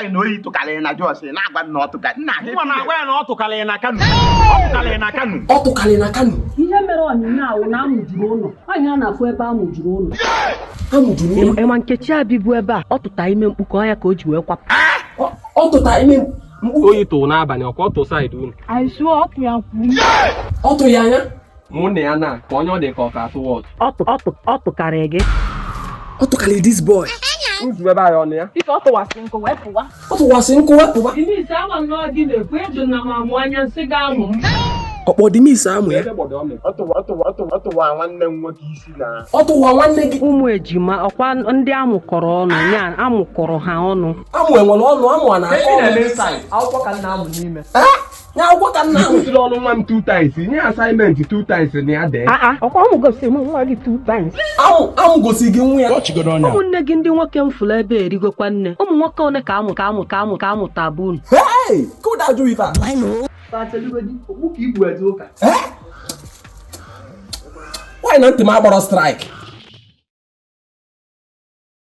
gị na oyi tụkarịrị na Jos, ị na-agwa m na ọ tụka nna. Nwa na-agwa ya na ọ tụkarịrị na Kano, ọ tụkarịrị na Kano. Ọ tụkarị na Kano. Ihe mere onyinye ahụ na amụ juru ụlọ anyị, a na-afụ ebe amụ juru ụlọ. Amụ juru ụlọ. Ịma Nkechi abịbụ ebe a, ọ tụta ime mkpuke ọ ya ka o ji wee kwapụ. Ọ tụta ime mkpu. Oyi tụrụ n'abalị, ọkwa ọ tụ side unu. Ọtụ ya kwu. Ọ tụ ya anya. Mụ na ya na ka onye ọ dị ka ọ ka atụ wọt. Ọ tụkarị gị. Ọ tụkarị this boy. Nzu ebe anyị ọnụ ya. Ife ọ tụwasị nkụ wee pụwa. Ọ tụwasị nkụ wepụba. Isi ama nnọọ gị na-ekwu ịjụ na m amụ anya nsị gị amụ m. Ọkpọ dimis amụ ya. Ebe gbọdọ ọ mere. Ọ tụwa nwanne m nwoke isi na. Ọ tụwa nwanne gị. Ụmụ ejima ọkwa ndị amụkọrọ ọnụ ya, amụkọrọ ha ọnụ. Amụ enwere ọnụ? Amụ a na-akọ ọnụ? Akwụkwọ ka m na-amụ n'ime. Eh? Ya akwụkwọ ka nna amụ. Kụziri ọnụ nwa m two times, nye assignment two times na ya dee. Ọkwa ụmụ gosi m nwa gị two times. Amụ, amụ gosi gị nwa ya. Ụmụnne gị ndị nwoke m fụrụ ebe erigokwa nne. Ụmụ nwoke one ka amụ ka amụ ka amụ ka amụ tabu unu? Hey, kụda ajụ ife a. Okpu ka igbu eje ụka. Eh? Nwaanyị na ntị m agbọrọ strike.